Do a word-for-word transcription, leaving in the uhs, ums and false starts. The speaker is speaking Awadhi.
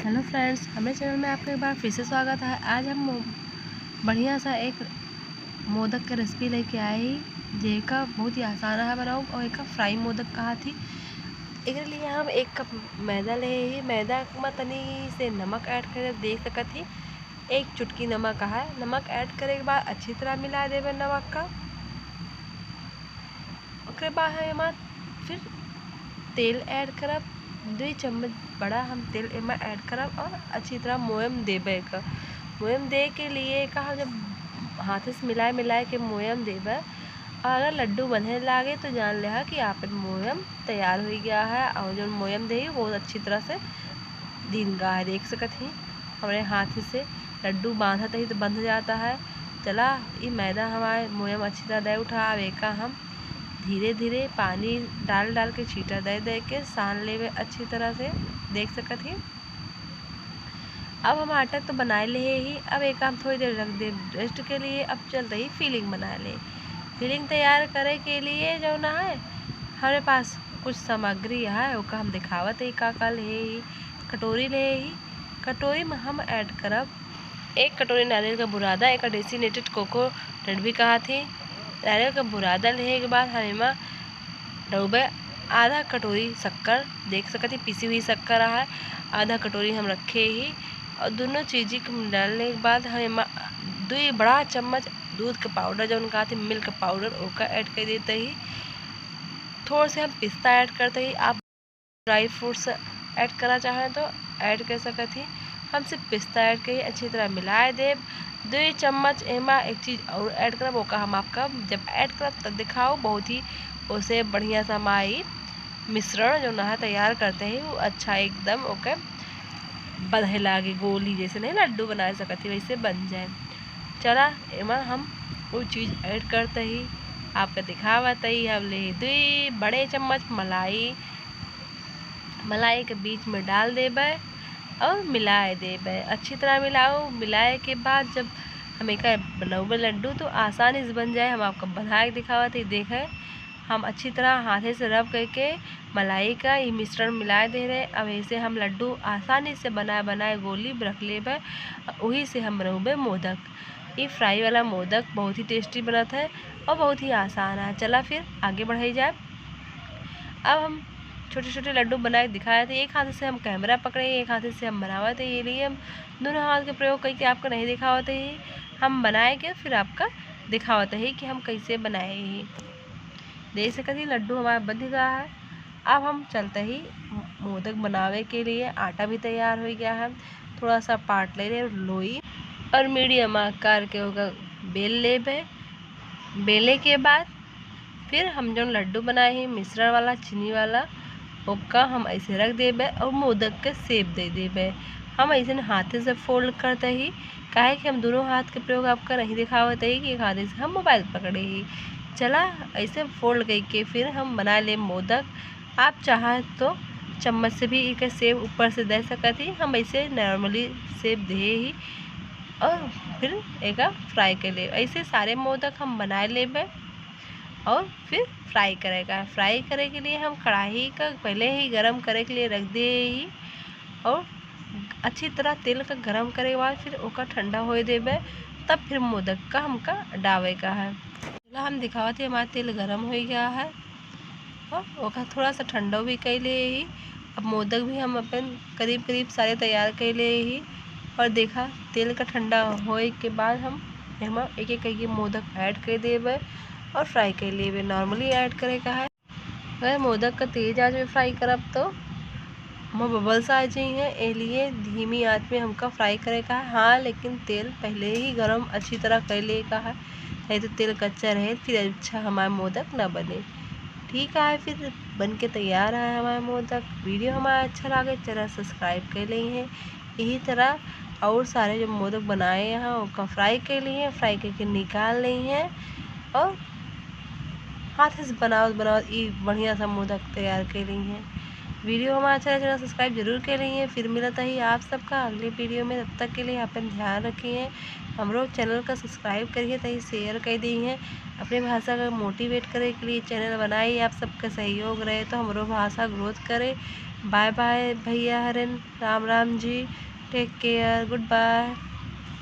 Hello friends, हमरे channel में आपका एक बार फिर से स्वागत है। आज हम मो-, बढ़िया सा एक मोदक के recipe लेके आए ही, जेका बहुत ही आसान है बनाओ और एका fry मोदक कहा थी। एकरे लिए हम एक cup मैदा ले ही। मैदा में तनी से नमक add कर देख सकत ही, एक चुटकी नमक है। नमक add करे के बाद अच्छी तरह मिला देबे नमक का। ओकरे बाद हम एमा फिर तेल add करब, दुई चम्मच बड़ा हम तेल एमा add करब और अच्छी तरह मोयम देबे का। मोयम दे के लिए का हम जब हाथ से मिलाए मिलाए के मोयम देबे, और अगर लड्डू बंधे लागे तो जान लेहा कि आपन मोयम तैयार हो गया है। और जो मोयम दे ही बहुत अच्छी तरह से दिन गा है, देख सकत ही हमरे हाथ से लड्डू बांधत ही तो बंध जाता है। चला, ई मैदा हमारे मोयम अच्छी तरह दे उठा। अब एका हम धीरे धीरे पानी डाल डाल के छींटा दे दे के सान लेबे अच्छी तरह से, देख सकत ही। अब हम आटा तो बनाए ले ही, अब एका हम थोड़ी देर रख दे rest के लिए। अब चलते ही filling बनाए ले। Filling तैयार करे के लिए जो ना है, हमरे पास कुछ सामग्री है, ओका हम दिखावत ही का का ले ही। कटोरी ले ही, कटोरी में हम add करब एक कटोरी नारियल का बुरादा, एक desiccated coconut भी कहा थी। नारियल का बुरादा लेहे के बाद हम एमा डउबे आधा कटोरी शक्कर, देख सकत ही पिसी हुई शक्कर है, आधा कटोरी हम रखे ही। और दोनों चीज़ के डालने के बाद हम एमा दुई बड़ा चम्मच दूध का powder, जौन कहा थी milk powder, ओका add कर देते ही। थोड़े से हम पिस्ता add करते ही। आप dry fruits add करा चाहें तो add कर सकत ही। हम सिर्फ पिस्ता add करी, अच्छी तरह मिलाए देब। दुई चम्मच एमा एक चीज़ और add करब, ओका हम आपका जब add करब तब दिखाओ। बहुत ही ओसे बढ़िया सा हमारी मिश्रण जो ना तैयार करते ही वो अच्छा एकदम ओके बंधे लागे, गोली जैसे नहीं लड्डू बना सकत ही वैसे बन जाए। चला एमा हम वो चीज़ add करते ही आपका दिखावत ही। हम ले दुई बड़े चम्मच मलाई, मलाई के बीच में डाल देबे और मिलाए देबे। अच्छी तरह मिलाओ। मिलाए के बाद जब हम एका बनौबे लड्डू तो आसानी से बन जाए। हम आपका बना के दिखावत ही, देखे हम अच्छी तरह हाथे से rub करके मलाई का ये मिश्रण मिला दे रहे। अब ऐसे हम लड्डू आसानी से बनाए बनाए गोली रख लेबे, वही से हम बनौबे मोदक। ये fry वाला मोदक बहुत ही tasty बनत है और बहुत ही आसान है। चला फिर आगे बढ़ाई जाए। अब हम छोटे छोटे लड्डू बनाए दिखाए थे। एक हाथ से हम camera पकड़े, एक हाथ से हम बनावत है, ये लिए हम दोनों हाथ के प्रयोग करके आपको नहीं दिखावत है, हम बनाए के फिर आपका दिखावत है कि हम कैसे बनाए ही। देख सकत ही लड्डू हमारा बन गया है। अब हम चलते ही मोदक बनावे के लिए। आटा भी तैयार हो गया है। थोड़ा सा part ले ले लोई और medium आकार के ओका बेल लेबे। बेले के बाद फिर हम जौन लड्डू बनाए ही मिश्रण वाला, चीनी वाला, ओका हम ऐसे रख देबे और मोदक के shape दे देबे। हम ऐसे हाथे से fold करते ही, काहे कि हम दोनों हाथ के प्रयोग आपका नहीं दिखावत ही कि एक हाथे से हम mobile पकड़े ही। चला, ऐसे fold करके फिर हम बना ले मोदक। आप चाहे तो चम्मच से भी इके shape ऊपर से दे सकत ही। हम ऐसे normally shape दे ही और फिर एका fry कर लेब। ऐसे सारे मोदक हम बना लेबे और फिर fry करेगा। Fry करे के लिए हम कढ़ाई का पहले ही गरम करे के लिए रख दिए ही और अच्छी तरह तेल का गरम करे के बाद फिर ओका ठंडा होए देबे, तब फिर मोदक का हमका डावे का है। चला हम दिखावत ही, हमारा तेल गरम हो गया है और ओका थोड़ा सा ठंडा भी कर लिए ही। अब मोदक भी हम अपन करीब करीब सारे तैयार कर लिए ही और देखा तेल का ठंडा होए के बाद हम एमा एक एक करके मोदक add कर देबे और fry कर लेबे। Normally add करे का है। अगर मोदक का तेज आंच में fry करब तो ओमा bubbles आ जाई हैं, ए लिए धीमी आंच में हमका fry करे का है। हाँ, लेकिन तेल पहले ही गरम अच्छी तरह कर ले का है, नहीं तो तेल कच्चा रहे फिर अच्छा हमारा मोदक ना बने। ठीक है, फिर बन के तैयार है हमारा मोदक। Video हमारा अच्छा लगे, channel subscribe कर लें हैं। यही तरह और सारे जो मोदक बनाए हैं ओका fry कर लिए, fry करके निकाल ली हैं और हाथ से बनावत बनावत ई बढ़िया सा मोदक तैयार कर ली हैं। Video हमारा अच्छा लगे, channel subscribe जरूर कर ली हैं। फिर मिलत ही आप सबका अगले video में, तब तक के लिए अपन ध्यान रखिए। हमरो channel का subscribe करिए, तही share कर दी हैं। अपने भाषा का motivate करे के लिए channel बनाई, आप सबका सहयोग रहे तो हमरो भाषा growth करे। Bye bye भैया हरेन, राम राम जी, take care, good bye।